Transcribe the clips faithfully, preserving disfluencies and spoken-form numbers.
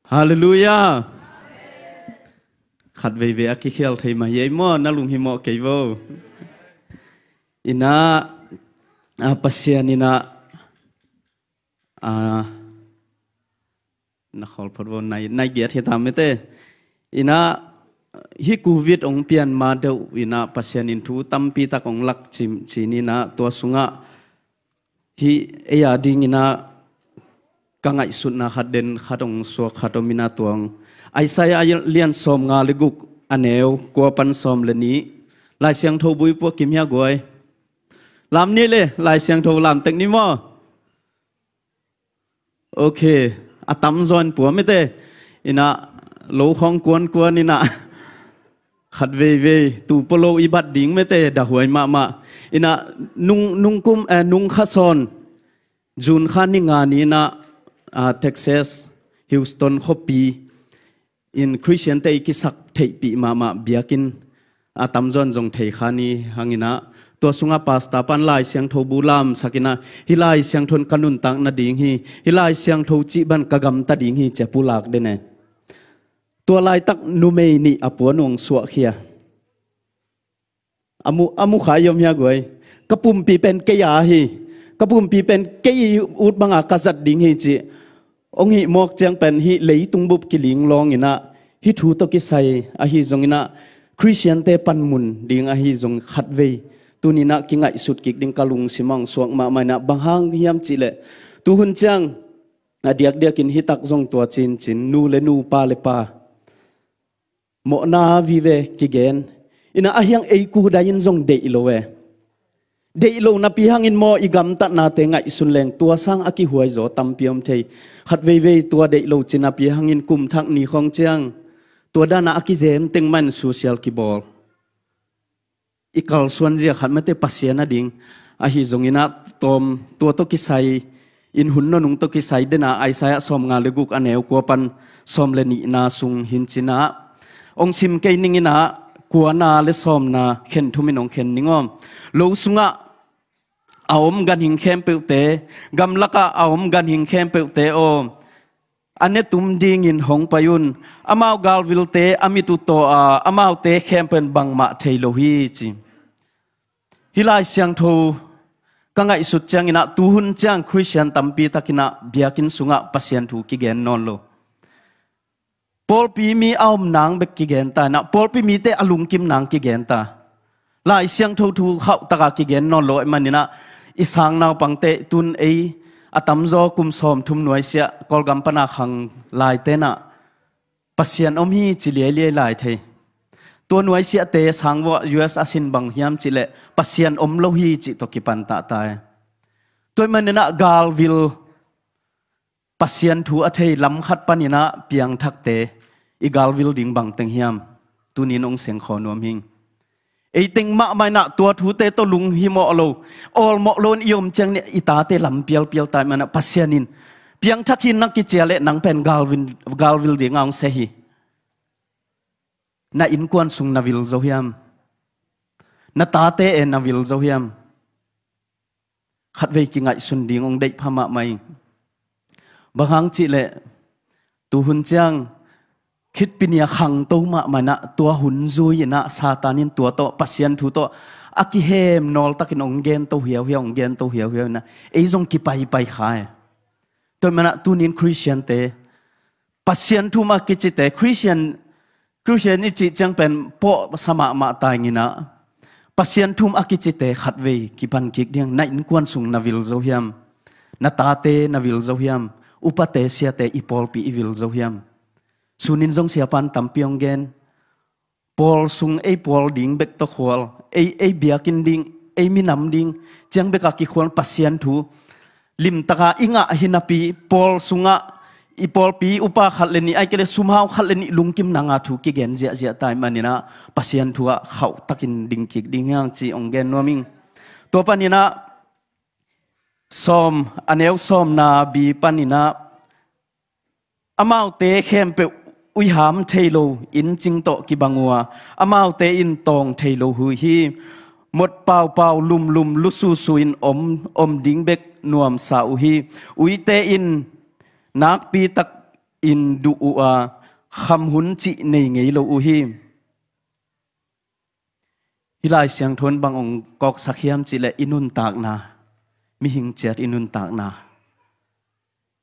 Halleluiah. Khat veivei a kikhial thei mah hi ei maw, na lunghimawh kei vo. Inah, a, Pasian inah, a, na khawl phot vo, nai, nai giat hi ta mete. Inah, hih covid hong pian ma deuh inah Pasian in thu tampi tak hong lak cim, cin inah tua sungah hih ei a ding inah ka ngaihsutna khat den khat hong suak khat om inah tuang. Isaiah a lian sawmnga le guk a neu kua pan sawm le nih. Lai Siangtho bu i puak kim hia guai? Lam ni le, Lai Siangtho lam tek ni maw? Ok, a tamzaw in pua mete. Inah, lo khawng kuankuan inah. Khat veivei, tu pua lo i bat ding mete, dahuai mahmah. Inah, nung, nung kum, eh, nung kha sawn. June kha ni nga ni inah, ah, Texas, Houston khuapi in Khristiante i kisak theihpih mahmah biakinn a tamzaw in zong thei kha ni hang inah. Tua sungah pastor pan Lai Siangtho bu lamsak inah, hih Lai Siangtho in ka nuntak nading hi, hih Lai Siangtho cih bang ka gamta ding hi ci a pulak den e. Tua laitak numei nih a puan hong suahkhia. A mu, a mu kha i om hia guai? Ka pumpi pen kei a hi. Ka pumpi pen kei ut banga ka zat ding hi ci. Hong hih mawk ciang pen hih leitung bup kiling lawng inah, hih thu tawh kisai ahi zong inah, Khristiante panmun ding ahi zong khatvei tuni inah kingaihsut kik ding ka lungsim ah hong suak mahmah inah, bang hang hiam cihleh, tuhun ciang a diakdiakin hih tak zong tua cincin, nu le nu, pa le pa, mawhna vive kigen inah, a hiang ei kudai in zong deih lo e. Deih lo napi hangin maw i gamtatnate ngaihsun leng tua sang a kihuaizaw tampi om thei. Khat veivei tua deih lo ci napi hangin kum thak ni khawng ciang tua dan a kizem teng mah in social kibawl. I kalsuan zia khat mete Pasian a ding ahi zong inah, tawm tua tawh kisai in, hun nunung tawh kisai den a, Isaiah sawmnga le guk a neu kua pan sawm le nihna sung hin ci inah, hong sim kei ning inah, kuana le sawmna khen thum in hong khen ning aw. Lo sungah a om ganhing khempeuhte, gamlakah a om ganhing khempeuhte aw, a ne tum dingin hong pai un. Amau galvilte a mit uh taw a, amaute khempeuh in bangmah thei lo hi ci. Hih Lai Siangtho ka ngaihsut ciang inah, tuhun ciang Khristian tampi tak inah biakinn sungah Pasian thu kigen nawn lo. Pawlpi mi a om nang bek kigen ta inah, pawlpi mite a lungkim nang kigen ta. Lai Siangtho thu khauh taka kigen nawn lo ahih man inah, i sang naupangte tun ei a tamzaw kum sawmthum nuaisiah Kawlgam pana khang laite inah Pasian om hi ci liailiai lai thei. Tua nuaisiahte sang vua U S a sin bang hiam cihleh Pasian om lo hi cih tawh kipan tahta e. Tua ahih man inah galvil Pasian thu a thei lam khat pan inah piangthakte i galvil ding bang teng hiam? Tuni in hong seng khawm nuam hing. Ei teng mahmah inah tua thute tawh lunghimawh lo, awlmawh lo in i om ciang ni, i tate lam pialpial ta ahih man inah Pasian in piangthak hi na kici leh nang pen galvil, galvil ding a hong sia hi. Na innkuan sung na vil zo hiam? Na tate e na vil zo hiam? Khatvei kingaihsun ding hong deih pha mahmah ing. Bang hang cihleh, tuhun ciang khitpi ni a khangto mahmah inah, tua hun zui inah Satan in tua tawh, Pasian thu tawh a kihem nawl takin hong gento hiauhiau, hong gento hiauhiau inah, ei zong kipaipai kha e. Tua ahih man inah tuni in Khristiante Pasian thu-um a kicite, Khristian, Khristian i cih ciang pen pawhsa mahmah ta ing inah, Pasian thu-um a kicite khatvei kipan kik ding. Na innkuan sung na vil zo hiam? Na tate na vil zo hiam? Upate, siate, i pawlpi i vil zo hiam? Sunin zong siapa in tampi hong gen. Pawl sung ei pawl ding bek tawh khual, ei, ei biakinn ding, ei minam ding ciang bek a kikhual Pasian thu limtaka i ngah hi napi, pawl sungah i pawlpi upa khat le nih, ahih kei leh sumhau khat le nih lungkim nanga thu kigen ziahziah ta ahih man inah Pasian thu ah khauh takin ding kik ding hi hang ci hong gen nuam ing. Tua pan inah sawm, a neu sawmna bi pan inah, amaute khempeuh uiham thei lo inncing tawh kibang uh a, amaute in tawng thei lo uh hi. Mot paupau, lumlum, lususu in om, om ding bek nuamsa uh hi. Uite in nakpi tak in duh uh a, kham hun cih nei ngei lo uh hi. Hih Lai Siangtho in bang hong kawksak hiam cih leh i nuntakna, mihing ciat i nuntakna.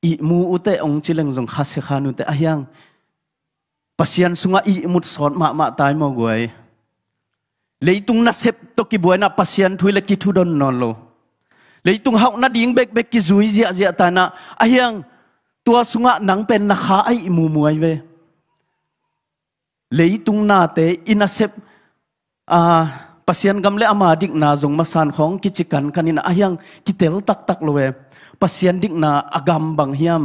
Ihmu uh teh hong ci leng zong khasia khan uh teh, ahi hang Pasian sungah ihmut sawt mahmah ta hi maw guai. Leitung nasep tawh kibuai in ah Pasian thu hi leh kithudon nawn lo. Leitung hauh nading bekbek kizui ziahziah ta in ah, ahi hang tua sungah nang pen na kha a ihmu muai ve. Leitung nate i nasep, a, Pasian gam le ama dikna zong masa in khawng kici kankan in ah, ahi hang kitel taktak lo e. Pasian dikna a gam bang hiam?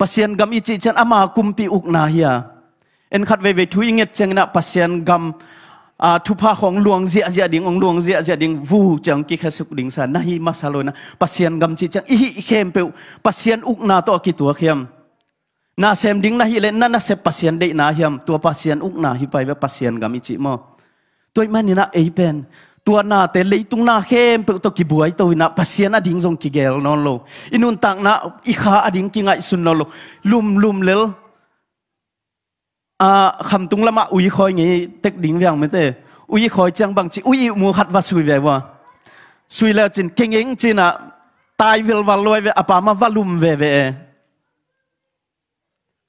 Pasian gam i cih ciang ama kumpi ukna hi a. En khat veivei thu i nget ciangin ah Pasian gam, a, thupha khawng luang ziahziah ding, hong luang ziahziah ding, vu ciang kikhesuk ding sa na hi masa lo in ah, Pasian gam cih ciang i hih khempeuh Pasian ukna tawh a kituak hiam? Na sem ding na hih leh na nasep Pasian deihna hiam? Tua Pasian ukna hi pai ve, Pasian gam i cih maw. Tua ahih manin ah ei pen tua nate leitung na khempeuh tawh kibuai to in ah Pasian ading zong kigel nawn lo. I nuntakna i kha ading kingaihsun nawn lo. Lumlum lel, a, khamtung lamah ui khawi ngei tek ding viang mite. Ui khawi ciang bang ci, ui ihmu khat va sui ve vua. Sui le cin kengeng cin ah tai vilval luai ve, a pa mah va lum veve e.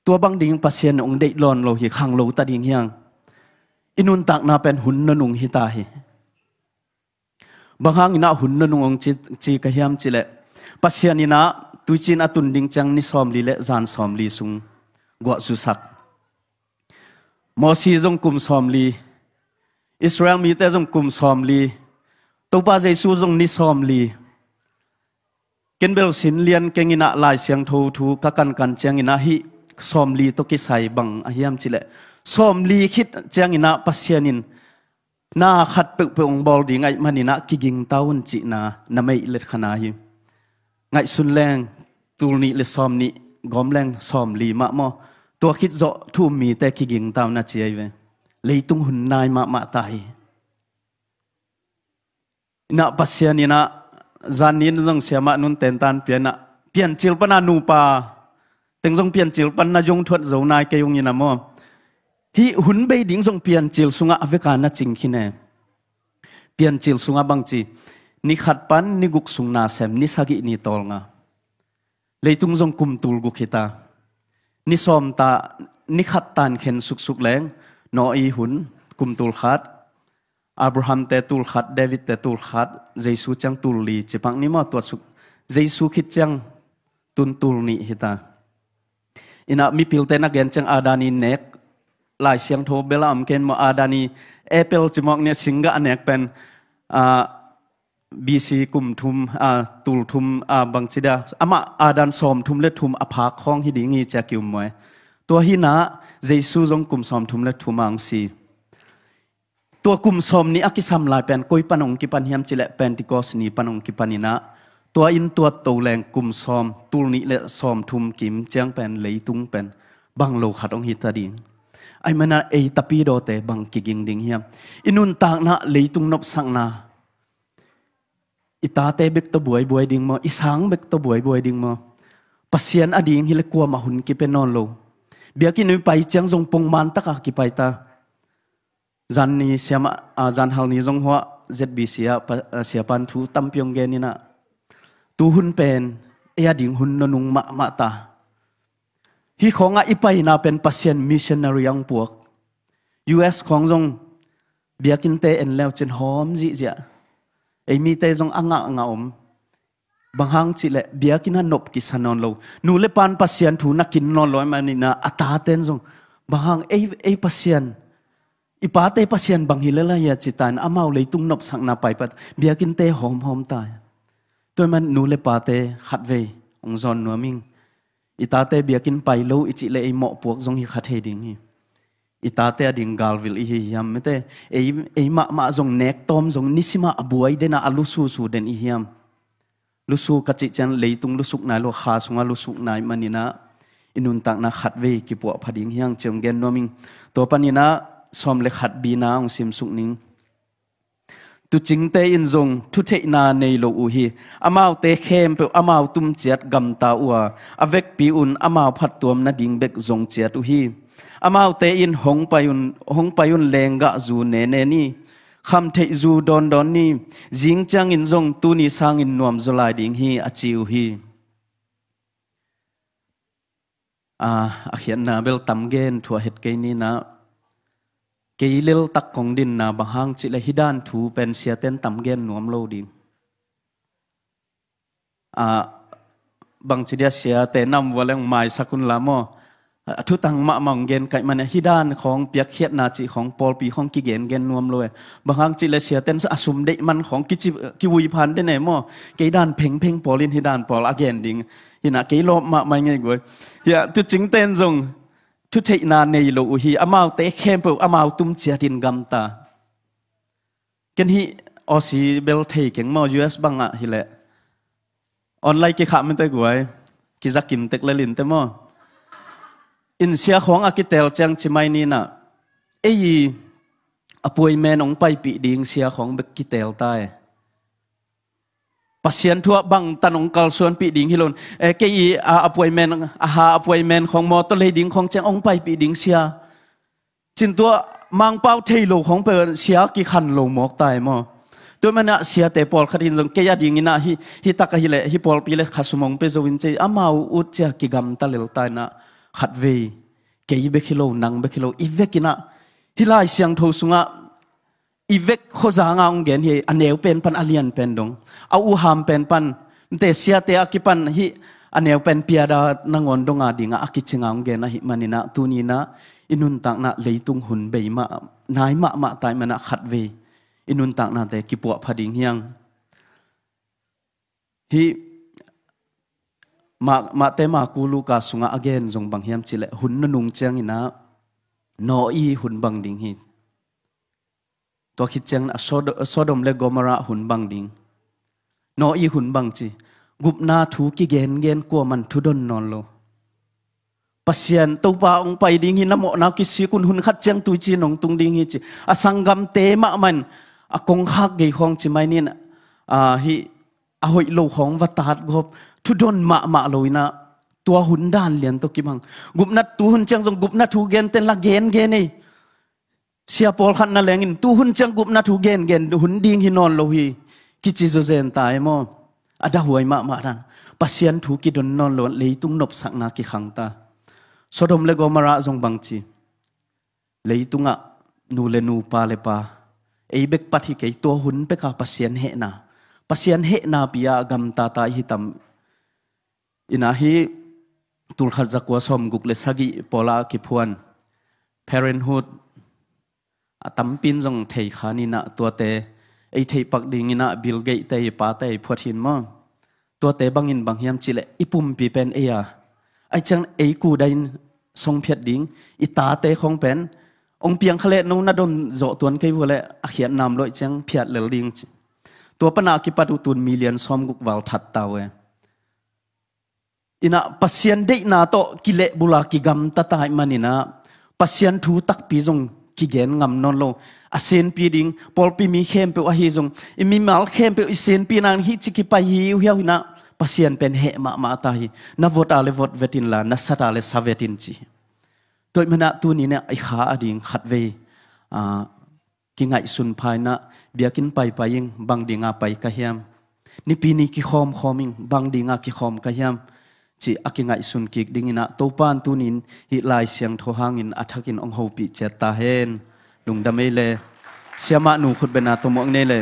Tua bang ding Pasian hong deih lawn lo hi, khang lo ta ding hi hang. I nuntakna pen hun nunung hi ta hi. Bang hangin ah hun nunung hong ci, ci ka hiam cih leh, Pasian in ah tuicin a tun ding ciang ni sawmli le zan sawmli sung guah zusak. Mosi zong kum sawmli, Israel mite zong kum sawmli, Topa Jesu zong ni sawmli. Ken bel sin lian keng in ah Lai Siangtho thu ka kankan ciangin ah hih sawmli tawh kisai bang a hiam cih leh, sawmli khit ciangin ah Pasian in na khat peuhpeuh hong bawl ding ahih manin ah kiging ta un cihna na meih let khan a hi. Ngaihsun leng tul nih le sawm nih, gawm leng sawmli mah maw. Tua khit zawh thu um mite kiging ta un a ci ahi ve. Leitung hun nai mahmah ta hi. In ah Pasian in ah zan ni in zong siamah nun tentan pia in ah, Piancil pan a nupa teng zong Piancil pan na zong thuat zo nai kei ung in ah maw. Hih hun bei ding zong Piancil sungah a veka na cing khin e. Piancil sungah bang ci, ni khat pan ni guk sung na sem, ni sagih ni tawlnga. Leitung zong kum tul guk hi ta. Ni sawm ta, ni khat tan khen suksuk leng, Noah hun kum tul khat, Abraham te tul khat, David te tul khat, Jesu ciang tul li, ci pak ni maw, tuat suk. Jesu khit ciang tun tul nih hi ta. In ah mipilte na gen ciang Adam i nek, Lai Siangtho bel a om ken maw, Adam i apple ci mawk ni a singgah a nek pen, a, B C kum thum, a, tul thum, a, bang ci dia. Amah Adam sawm thum le thum a phak khawng hi ding hi ci a ki-um maw e. Tua hi in ah Jesu zong kum sawm thum le thum a hong si. Tua kum sawm nih a kisam lai pen koi pan hong kipan hiam cih leh Pentecost ni pan hong kipan in ah. Tua in tuat to leng kum sawm, tul nih le sawm thum kim ciang pen leitung pen bang lo khat hong hi ta ding. Ahih manin ah ei tapidawte bang kiging ding hiam? I nuntakna leitung nopsakna. I tate bek tawh buaibuai ding maw? I sang bek tawh buaibuai ding maw? Pasian ading hi leh kuamah hun kipia nawn lo. Biakinn i pai ciang zong pongman taka kipai ta. Zan ni siamah, a, zan hal ni zong huah Z B C ah pa, a, siapan thu tampi hong gen in ah. Tu hun pen, ei ading hun nunung mahmah ta. Hih khawngah i paina pen Pasian missionary a hong puak. U S khawng zong biakinnte en leu cin hawm zihziah. Ei mite zong a ngah a ngah om. Bang hang cih leh biakinn ah nop kisa nawn lo. Nu le pan Pasian thu na kin nawn lo ahih manin ah a taten zong. Bang hang ei, ei Pasian. I pate Pasian bang hi lel a hia ci ta in amau leitung nopsakna paipat. Biakinnte hawmhawm ta. Tua ahih man nu le pate khatvei hong zawn nuam ing. I tate biakinn pai lo i cih leh ei mawhpuak zong hi kha thei ding hi. I tate ading galvil i hi hiam mite. Ei, ei mahmah zong nek tawm zong nisimah a buai den a, a lususu den i hiam. Lusu ka cih ciang leitung lusuk nai lo, kha sungah lusuk nai manin ah i nuntakna khatvei kipuahpha ding hi hang ci hong gen nuam ing. Tua panin ah sawm le khat B-na hong simsuk ning. Tuucingte in zong thutheihna nei lo uh hi. Amaute khempeuh amau tumciat gamta uh a, a vekpi un amau phattuam nading bek zong ciat uh hi. Amaute in hong pai un, hong pai un lenggahzu nene ni, khamtheihzu dawndawn ni, zing ciangin zong tuni sangin nuamzaw lai ding hi, a ci uh hi. A, a khiatna bel tam gen thu a het kei ni na, kei leltak kong dinna bang hang cih leh hih dan thu pen siaten tam gen nuam lo ding. A, bangci dia siate nam vua leng maisak un la maw. A thutang mahmah hong gen kaih man a, hih dan khawng piakkhiatna cih khawng pawlpi khawng kigengen nuam lo e. Bang hang cih leh siaten a sum deih man khawng kici, kiui phan den e maw. Kei dan phengpheng pawl in hih dan pawl a gen ding. Hi na kei lawp mahmah ngei guai. Hia, tuucingten zong thutheihna nei lo uh hi, amaute khempeuh amau tumciatin gamta. Ken hih Aussie bel thei keng maw, U S bangah hileh online kikhah mite guai, kizakim tek lelin te maw. Inn sia khawng a kitel ciang ci mai ni na, ei i appointment hong paipih ding sia khawng bek kitel ta e. Pasian thu ah bangtan hong kalsuanpih ding hi lo in, e, kei i a appointment, a ha appointment khawng mawtaw lei ding khawng ciang hong paipih ding sia. Cin tua Mangpau thei lo khawng peuh sia kikhan lo mawk ta e maw. Tua man ah siate pawlkhat in zong kei a dingin ah hih, hih tak ahih leh hih pawlpi leh khasum hong pia zo in ci, amau ut cia kigamta lel ta in ah khatvei kei bek hi lo, nang bek hi lo, i vekin ah hih Lai Siangtho sungah i vek khuazang a hong gen hi, a neu pen pan a lian pen dong, a uham pen pan, mite siate a kipan hih a neu pen piada nangawn dong a dingah a kicing a hong gen ahih manin ah tuni in ah i nuntakna leitung hun bei mah, nai mahmah ta ahih man ah khatvei i nuntaknate kipuahpha ding hi hang. Hih Mah-, Mahte, Maku, Luka sungah a gen zong bang hiam cih leh hun nunung ciangin ah Noah i hun bang ding hi. Tua khit ciangin ah Sodo-, Sodom le Gomorrah hun bang ding. Noah i hun bang ci, gupna thu kigengen, kuaman thudon nawn lo. Pasian, Topa hong pai ding hi, na mawhna kisik un, hun khat ciang tuici nong tung ding hi ci. A sanggamte mahmah in a kongkhak gei khawng ci mai ni na, a, hih a hoih lo khawng va tatgawp, thudon mahmah lo in ah tua hun dan lian tawh kibang. Gupna tu hun ciang zong gupna thu genten la gengen ei. Sia pawlkhat na lengin tu hun ciang gupna thu gengen hun ding hi nawn lo hi, kici zawzen ta e maw. A dahuai mahmah dan. Pasian thu kidon nawn lo, leitung nopsakna kikhang ta. Sodom le Gomorrah zong bang ci. Leitungah nu le nu, pa le pa, ei bek pat hi kei, tua hun peka Pasian hehna, Pasian hehna pi-a gamtata i hi tam. Ina hih tulkhat zakua sawmguk le sagih pawla kiphuan Parenthood a tampin zong thei kha ni na, tuate ei theihpak dingin ah Bill Gates te i pate i phuat hin maw. Tuate bangin bang hiam cih leh i pumpi pen ei a, ahi ciang ei kudain songphiat ding, i tate khawng pen hong piang kha leh no na don zawh tuan kei vua leh a khiat nam luaih ciang phiat lel ding ci. Tua pana kipat uh tun million sawmguk val that ta uh e. Ina Pasian deihna tawh kilehbula kigamta ta ahih manin ah Pasian thu takpi zong kigen ngam nawn lo. A senpi ding, pawlpi mi khempeuh ahi zong, i mimal khempeuh i senpi nang hih ci kipai hi uh hiau hi na, Pasian pen heh mahmah ta hi. Na vot a le vot vet in la, na sat a le sa vet in ci. Tua ahih man ah tuni in ah i kha a ding khatvei, ah, kingaihsun pha in ah, biakinn paipai ing, bang dinga pai ka hiam? Nipi ni kikhawmkhawm ing, bang dinga kikhawm ka hiam? Cih a kingaihsun kik dingin ah Topa in tuni in hih Lai Siangtho hangin a thakin hong hopih ciat ta hen. Lungdam ei le. Siamah nu khutbetna tawh muak nei le.